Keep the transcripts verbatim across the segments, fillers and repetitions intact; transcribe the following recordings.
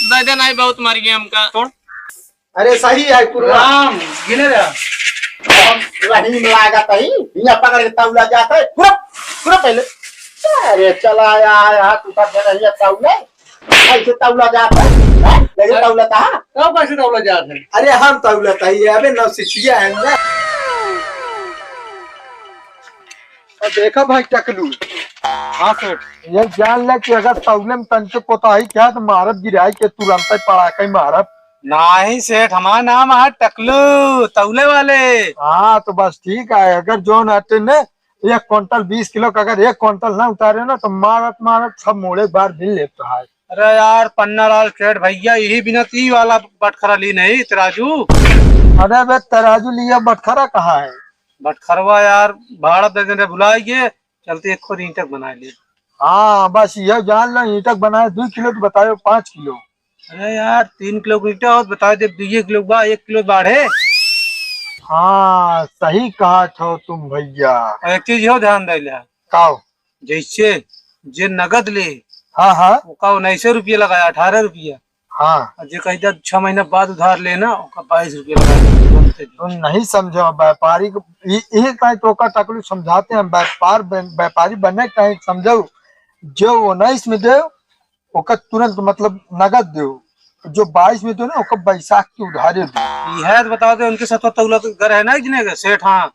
दे दे, नहीं बहुत मर गए हमका। छोड़। अरे सही है, पूरा राम, गिने रहा। हम रहीम लागत है, हियाँ पकड़ के तौला जात है। पूरा, पूरा पहले। अरे चला आया है, हाथ उठा दे रही है तौला। कैसे तौला जात है? हैं? कैसे अरे, तौला था? तब कैसे तौला जात है? अरे हम तौला था, ये अबे नौसिखिया है ना। और देखा भाई टकलू। हाँ सेठ। ये जान ले कि अगर तौले में तनके कोताही क्या तो मारब गिराई के तुरंत पड़ाका ही मारब। नाही सेठ, हमार नाम है टकलू, तौले वाले। हाँ तो बस ठीक है, अगर जोन हटे ने एक कुंटल बीस किलो का, अगर एक कुंटल ना उतारे ना तो मारत मारत सब मोड़े बार मिल लेता है। अरे यार पन्ना लाल सेठ भैया, यही बिना ती वाला बटखरा ली नहीं तराजू। अरे बे तराजू लिया, बटखरा कहाँ है? बटखरवा यार भाड़ा दे देने भुलाई गए, चलते एक खोर ईंटक बनाए ले। हाँ बस यह जान लो, ईंटक बनाए दो किलो तो बताओ पाँच किलो। अरे यार तीन किलो के ईंटा हो तो बताए दे, दुइये किलो बा, एक किलो बाढ़े। हाँ सही कहा छो तुम भैया। और एक चीज हो ध्यान दे ले। काओ? जैसे जे नगद ले, हाँ, हाँ। ओका उन्नीस रुपये लगाया, अठारह रुपया। हाँ। और जे कह दे छह महीना बाद उधार लेना, ओका बाईस रुपये लगाया, तुरंत दे। तुम नहीं समझो व्यापारी को, इ-, इहे ताई तो ओका तकलीफ समझाते हैं, व्यापार बन-, व्यापारी बनने के ताई समझो, जो उन्नीस में दे, ओका तुरंत मतलब नगद दे, जो बाईस में दे ना, ओका बैसाख की उधारे दे। यह तो बताओ दे, उनके साथ तो तौला तो घर है ना, एक जने के सेठ, हाँ,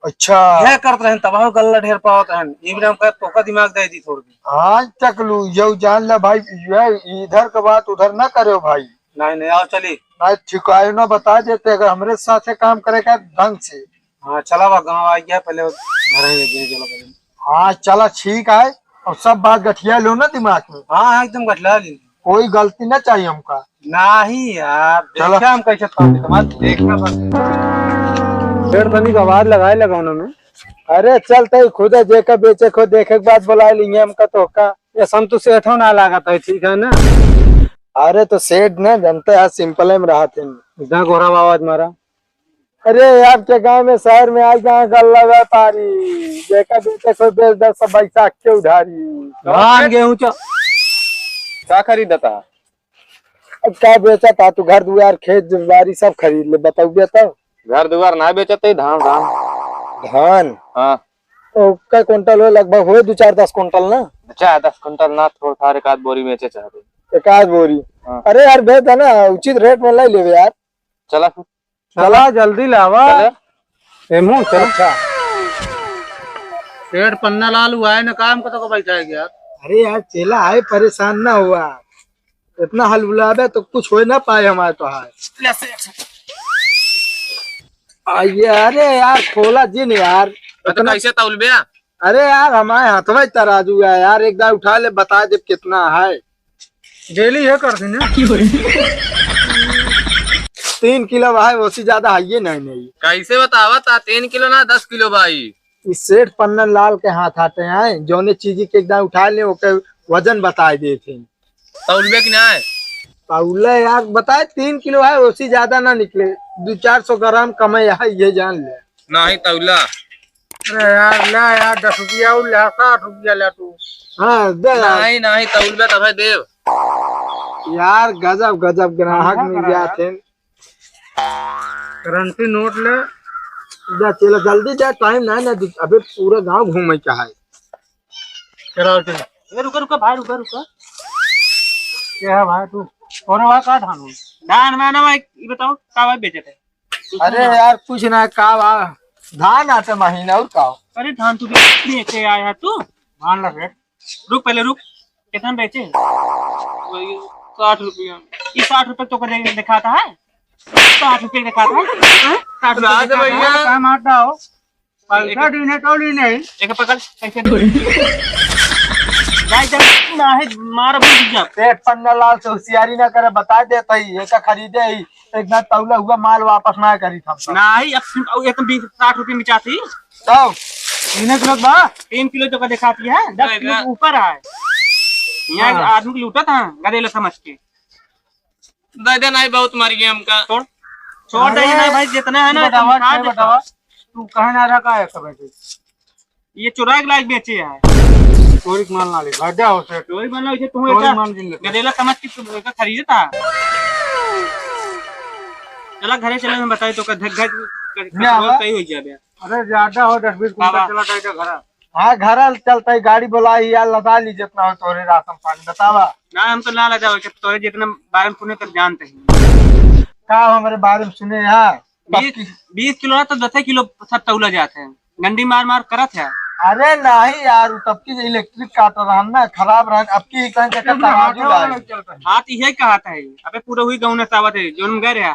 अच्छा। यह करत रहन, तबाह गल्ला ढेर पावत रहन। ये भी नाम का तोका दिमाग दे दी थोड़ी। हाँ, टकलू, यौ जान ला भाई, यह इधर के बात उधर ना करो भाई। नहीं, नहीं, आओ चली। नहीं, ठिकायो ना बता देते, अगर हमरे साथे काम करे का ढंग से। हाँ, चला बा, गाँव आ गया, पहले घर ही देखे, चलो पहले। हाँ, चला, ठीक है। और सब बात गठिया लो ना दिमाग में। हाँ, हाँ, एकदम गठिया ली। कोई गलती ना चाहिए हमका। नाही यार, चलो। देखा हम कैसे काम, तुम्हारा देखना बस। पेड़ तनी का आवाज लगाए लगाओ ना में। अरे चल तई खुद जेका बेचे को देखे के बाद बुला लेंगे हमका तो का। ये संतु सेठो ना लागत है, ठीक है ना? अरे तो सेठ ना जनते हैं, सिंपल में रहत हैं। इतना गोरा आवाज मारा। अरे आपके गांव में शहर में आई गांव गल्ला व्यापारी, जेका बेचे को बेच दे सब बैसाख के उधारी। धान गेहूं चा-, का खरीदता? अब का बेचा था तू? घर दुआर खेत बारी सब खरीद ले, बताओ बेटा। घर दुआर ना बेचत है, धान, धान। धान? हाँ। तो कै कुंटल हो? लगभग हो दो चार दस कुंटल ना? दो चार दस कुंटल ना, थोड़ा थार एक आध बोरी बेचे चाहते। एक आध बोरी? हाँ। अरे यार बेच दे ना, उचित रेट में ले लेवे यार। चला फिर। चला, जल्दी लावा। चले। एमू, चल। अच्छा। सेठ पन्ना लाल हुआ है ना, काम को तो को बैठा है यार। अरे यार, चेला है, परेशान ना हुआ। इतना हलबुलाबे तो कुछ हो ना पाए हमारे तो हाय। ले सेठ। आ, ये, अरे यार, खोला जिन यार। अरे तो इतना कैसे तौलबे? अरे यार, हमारे हथवा ही तराजू है यार, एक दार उठा ले, बता दे कितना है। डेली ये कर देने। तीन किलो भाई, उससे ज्यादा है ये नहीं, नहीं। कैसे बतावा ता? तीन किलो ना, दस किलो भाई। इस सेठ पन्ना लाल के हाथ आते हैं, जौने चीज के एक दार उठा ले, ओके वजन बताए देते हैं। तौलबे कि ना? तौले यार, बताए तीन किलो है, उससे ज्यादा ना निकले, दो चार सौ ग्राम कम है, ये जान ले। नहीं तौला। अरे यार, ले यार, दस रुपया और ले, साठ रुपया ले तू। हाँ, दे यार। नहीं, नहीं, तौलबे तबे देव। यार, गजब, गजब ग्राहक मिल जात हैं। गारंटी नोट ले। जा, चला, जल्दी जा, टाइम नहीं ना, अबे पूरा गांव घूमे का है। चला, चला। ए, रुका, रुका, भाई, रुका, रुका। क्या है भाई तू? और भाई, का धान हो? धान में ना भाई, ये बताओ, का भाई बेचत है? अरे यार, कुछ ना, का बा? धान आते महीना और का? अरे धान तू बेच, बेचे आया है तू? धान ला सेठ। रुक पहले रुक, कितना में बेचे? वही साठ रुपया। ये साठ रुपया तो का दे-, दिखाता है? साठ रुपया दिखाता है? हाँ? साठ रुपया राज दिखाता है? भैया। काम आता हो। पैसा एक दीने तो ली नहीं। एक पकड़, कैसे? भाई जब ना है, मार बुझ जा। सेठ पन्ना लाल से होशियारी ना करे, बता देता ही, ऐसा खरीदे ही। एक बार तौला हुआ माल वापस ना करी था। नहीं, अब तुम, अब ये तुम बीस, साठ रुपये में चाहती? तो? तीन किलो बा? तीन किलो तो का दिखाती है, दस किलो के ऊपर है। यहाँ हाँ। आदमी को लूटा था, गधेला समझ के। दे दे, नहीं बहुत मर गया हमका। छोड़। छोड़ दे अरे, ना भाई, जितना है ना, बतावा, तुम खा बतावा। तू कहाँ ना रखा है सब ऐसे? ये चुरा के लाके बेचे हैं। चोरी के माल ना ले, भाग जा हो सेठ। चोरी माल ना, इसे तुम चोरी ऐसा माल जिन लेते। गदेला समझ के तुम ऐसा खरीदता। चला घरे चला, मैं बताई तो का धक धक का नहीं आवा। सही हो जाबे। अरे ज्यादा हो, दस बीस कुंटल बाबा। चला जाए घर। हाँ, घर चलता ही, गाड़ी बोलाई यार, लदा ली जितना हो तोरे राशन पानी, बतावा। ना, हमको ना लदा हो, तोरे जितना बारे में सुने तब जानते हैं। का हमरे बारे में सुने यार? बीस, पक्की। बीस किलो ना तो दसे किलो सब तौला जात है, डंडी मार मार करत है। अरे नहीं यार, उ तबकी इलेक्ट्रिक काट रहन ना, खराब रहन, अब की कहन के कितना तराजू हवा लाए। लग चलता है। हाँ, तो यही कहा था ये। अबे पूरा हुई गौने सावत है, जोन में गए रहा।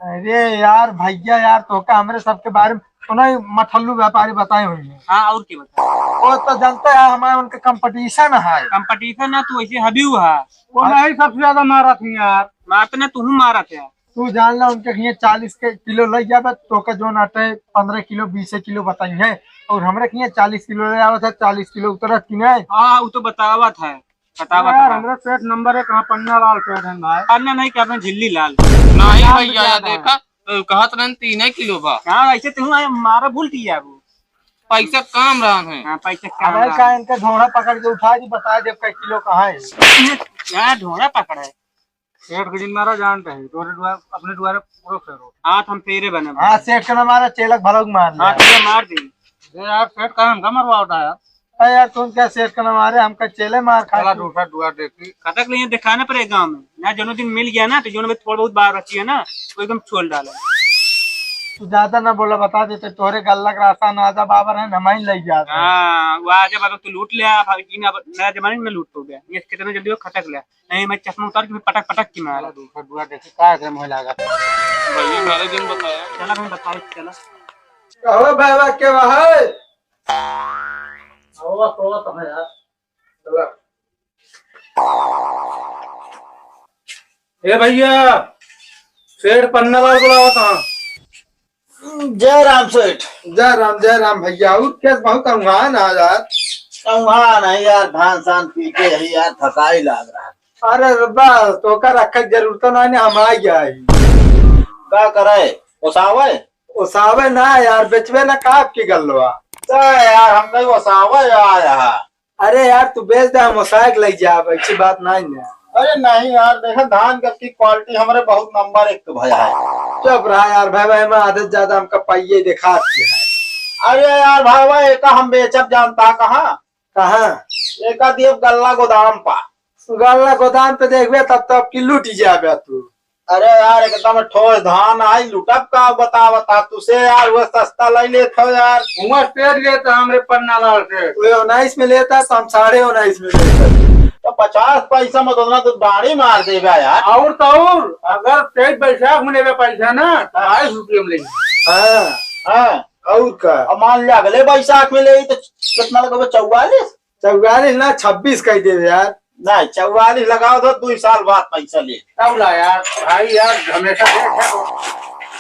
अरे यार भैया यार, तोका हमरे सबके बारे में तो नहीं, मठल्लू व्यापारी बताए हुई है। हाँ, और क्या बता? वो तो जानते हैं हमारे उनके कंपटीशन है। कंपटीशन ना, तू ऐसे हबी हुआ। वो नहीं, सबसे ज्यादा मारा थी यार। मारते ना, तू मारा थे। तू जान ला, उनके हियाँ चालीस के किलो लग जाबे, तो का जोन आटे पन्द्रह किलो, बीस किलो बताई है, और हमरे हियाँ चालीस किलो ले आवत है, चालीस किलो उतरत कि नहीं? हाँ, वो तो बतावत है, बतावत यार, है। हमरे सेठ नंबर एक, हाँ, पन्ना लाल सेठ हैं भाई। पन्ना नहीं, क्या अपने झिल्ली लाल। नहीं नाम भैया, क्या यार है? देखा, अ, कहत रहन तीने किलो बा। हाँ, ऐसे तू आए, मारा भूल किया वो। पैसा काम रहन है। हाँ, पैसा काम अरे रहन। का इनका ढोड़ा पकड़ के उठा दी, बता दे कई किलो कहाँ है। यार, ढोड़ा पकड़ा है। सेठ के जिन मारा जानते हैं, तोरे द्वार, अपने द्वारे पूरा फेरो। हाथ हम फेरे बने हाँ, बने। सेठ का ना मारा, चेलक भलक मार ले। हाँ, तुझे मार दी। अरे यार, सेठ का हमका मरवावता है यार। अरे यार, तुम क्या सेठ का ना मारे, हमका चेले मार खा चला के। दूसरा द्वार देखी। कतक ले दिखाना पड़े गाँव में। ना जोनो दिन मिल गया ना, तो जोनो में थोड़ा बहुत बार बची है ना, वो एकदम छोल डाला। तू ज्यादा ना बोला, बता देते, तोरे गल्ला के रास्ता ना आजा बाबर है, हम ही ले जाते हैं। हाँ, वो आजा बाबर, तू लूट ले, आप हकीन अब नया जमाने में लूट हो गया। ये कितने जल्दी वो खटक ले। नहीं, मैं चश्मा उतार के फिर पटक पटक के मारा। चला दूसरा दुआ देखी, का एकरे मुँह लागत। भैया, सारे दिन बताया। चला, मैं बताई, चला। कहो बाबा के वहां? सोवा, सोवा तो है यार। चला। ए भैया, सेठ पन्ना लाल बुलावा था। जय राम सेठ। जय राम, जय राम भैया। और केस बहुत अउहान आ यार। अउहान है यार, भान सान पी के है यार, थकाई लाग रहा है। अरे बस, तोका रखे के जरूरत ना है, हम आ गया है। का करे? ओसावे? ओसावे ना यार, बेचबे ना का आपकी गल्लवा? का यार, हम नहीं ओसावे आया। अरे यार, तू बेच दे, हम ओसाए के लग जाब, अच्छी बात नहीं है। अरे नहीं यार, देखा धान के की क्वालिटी हमरे बहुत नंबर एक के भया है। चुप रहा यार, भाई, भाई, मैं आदत ज्यादा हमका पाइए दिखा दिया है। अरे यार भाई, भाई, एका हम बेचब जानता कहाँ? कहाँ? एका दियब गल्ला गोदाम पा। गल्ला गोदाम पे देखबे तब तो आपकी लूट जाबे तू। अरे यार, एकदम ठोस धान आई, लुटब का बतावता तुसे यार, वो सस्ता लाई लेत हो यार। हुआ सेठ लेता हमरे पन्ना लाल से। वो उन्नीस में लेता तो हम साढ़े उन्नीस में लेता। तो पचास पैसा में तो उतना तो दाढ़ी मार देगा यार। और तो और, अगर तेईस बैसाख में लेबे पैसा ना, तो ढाई सौ रुपये में लेंगे। हाँ। हाँ। और का? अब मान ले अगले बैसाख में ले तो कितना लगेगा? चौवालीस? चौवालीस ना, छब्बीस कह देबे यार। नहीं, चौवालीस लगाओ तो दो साल बाद पैसा ले। तब ला यार, भाई यार, हमेशा देख यार।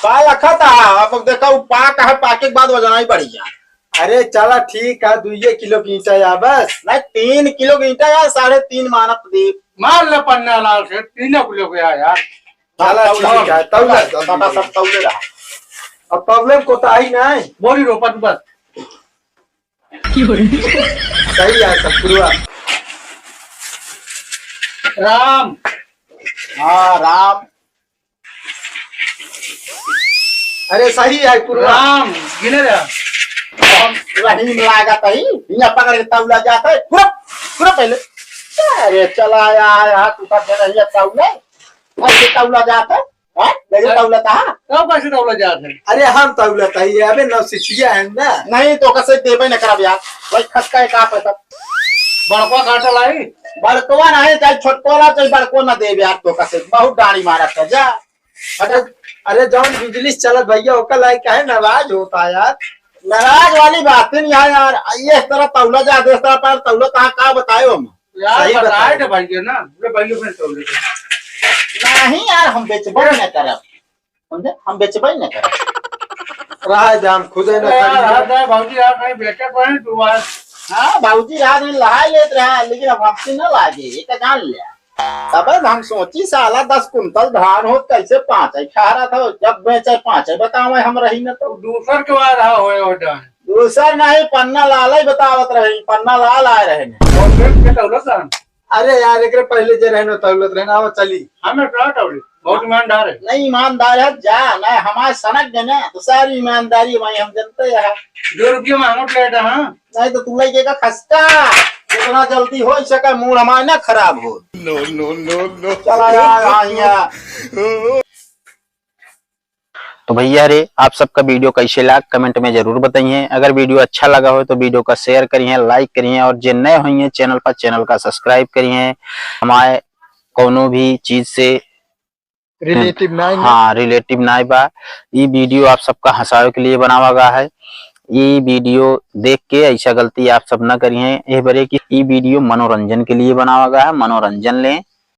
का लखत है? अब देखा, वो पाक है, पाके के बाद वजन ही बढ़ गया। अरे चला ठीक है, दुइये किलो के ईंटा या बस। नहीं, तीन किलो के ईंटा यार, साढ़े तीन मानत दे। मार ले पन्ना लाल से, तीन किलो के आ यार। चला तौला, ठीक है, तौला, तौला, तौला, तौला। सब तौले रहा। अब प्रॉब्लम कोताही नहीं। बोरी रोपा तू बस। सही है सब पुरवा। राम। हाँ, राम। अरे सही है पुरवा। राम, गिने रहा। हम रहीम लागत है, हियाँ पकड़ के तौला जात है। पूरा, पूरा पहले। अरे चला आया, आया, तू सब जगह हियाँ तौले। ऐसे तौला जात है। हाँ? लेकिन अरे, तौला कहाँ? तब कैसे तौला जात है? अरे हम तौला तही है, अबे नौसिखिया है ना। नहीं, तो कैसे देबे न करब यार। भाई खटका है कहाँ पे सब? बड़कवा काटा लाई? बड़कवा नहीं, चाहे छोटको ला, चाहे बड़को ना देबे यार, तो कैसे? बहुत डाड़ी मारत है, जा। अरे, अरे जौन बिजली से चलत भैया, ओकर लाई काहे नाराज होता यार? नाराज वाली बात ही नहीं है यार। ये इस तरह तौला जा, इस तरह पर तौला कहाँ, का बताए हम? यार, सही बताए बताए। तो भाई के ना, ले भाई अपने तौले के। नहीं यार, हम बेचबे न करब। समझे? हम बेचबे न करब। रहा दे, हम खुदे न अरे यार, खरीदे। हर दाए भौजी यार कहीं बेचे को नहीं तू बार। हाँ, भौजी यार नहीं लहाई लेत रहा, लेकिन अब हमसे न लागे, ये का जान ले। तबे न हम सोची साला दस कुंटल धान होत कैसे पाँच ही खा रहा था, जब बेचे पाँच ही बतावे हम रही न तो। दूसर के बार रहा होए हो जाए। दूसर नहीं, पन्ना लाल ही बतावत रहे, पन्ना लाल आए रहे। और फिर के तौलत रहन? अरे यार, एकरे पहले जे रहन, तौलत रहन। आवा, चली। हाँ, मैं का तौली? बहुत ईमानदार है। नहीं, ईमानदार है, जा, नहीं, हमारे सनक गए ना, तो सारी ईमानदारी वहीं हम जनते हैं। दो रुपये में हम ले रहे हैं। नहीं तो तू लइके का खस्ता, जितना जल्दी होइ सके, मूड हमार ना खराब हो। No, no, no, no। चला जा, यहाँ। तो भैया रे, आप सबका video कैसे लाग, comment में जरूर बताइए। अगर video अच्छा लगा हो तो video का share करिए, like करिए, और जे नए होइए channel पर, channel का subscribe करिए। हमारे कौनो भी चीज से relative ना है। हाँ, relative ना बा। ई video आप सबका हंसावे के लिए बनावा गा है। ई video देख के ऐसा गलती आप सब ना करिए। एह बरे कि ई video मनोरंजन के लिए बनावा गा है, मनोरंजन लें।